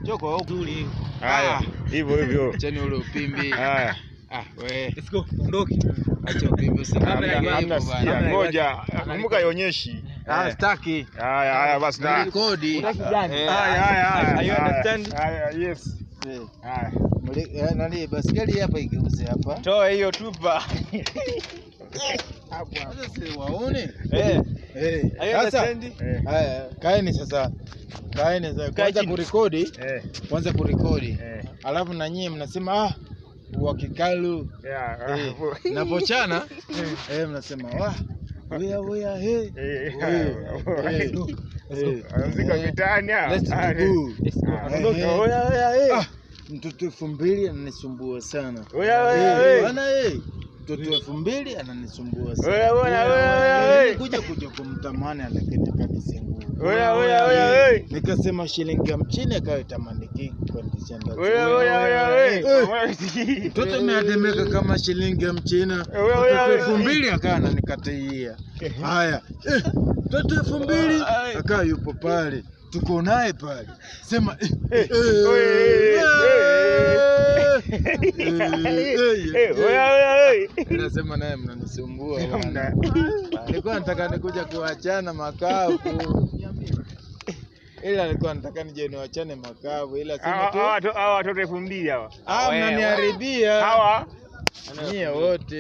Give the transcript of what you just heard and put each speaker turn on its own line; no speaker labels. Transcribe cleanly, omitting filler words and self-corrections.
Njoo kwa huku.
Haya, hivyo hivyo.
Acheni ule upimbi.
Haya.
Ah, we.
Let's go. Ondoke.
Acha upimbi
Hamna, hamna, sikia. Ngoja, kumbuka ionyeshi.
Ah, sitaki.
Haya, haya basi na.
Rekodi.
Haya, haya, haya.
You understand?
Haya, yes. Haya.
Nani basikeli hapa igeuze hapa.
Toa hiyo tupa.
Hapo. Sasa si waone.
Eh.
Eh.
Are you
Sasa
understand?
Eh.
haya, kaeni sasa. Kaeni sasa. Kwanza
chini.
kurekodi,
Eh.
kwanza kurekodi.
Eh.
Alafu na nyie mnasema ah, wakikalu.
Yeah.
Eh, napochana eh, mnasema wah, wea wea he.
Eh.
Eh, eh,
Wanamzika
eh.
mitaani hawa.
Let's
Ah,
go.
Ah,
Eh,
ondoka.
eh.
Oya oya eh.
Ah, mtoto 2000 ananisumbua sana.
Oya oya
Eh,
eh.
bwana eh, mtoto 2000 ananisumbua sana.
Oya oya oya eh.
Kuja kuja kumtamani lakini akanizingua.
Oya oya oya eh.
Nikasema shilingi 50 akayotamaniki kuendesha ndazi.
Oya oya oya eh.
Eh, Mtoto ameademeka kama shilingi 50.
Oya, oya,
Mtoto
oya.
2000 akawa ananikataia. Haya, mtoto 2000 akawa yupo pale, tuko naye pale, sema eh, eh,
Oye,
eh, eh,
Eh, oya oya eh.
Nasema naye mnanisumbua bwana. Nilikuwa nataka nikuja kuachana makavu, ila alikuwa nataka nije niwachane makavu, ila sema tu
Hawa watoto 2000 hawa.
ah, mnaniharibia
Hawa
nyie wote.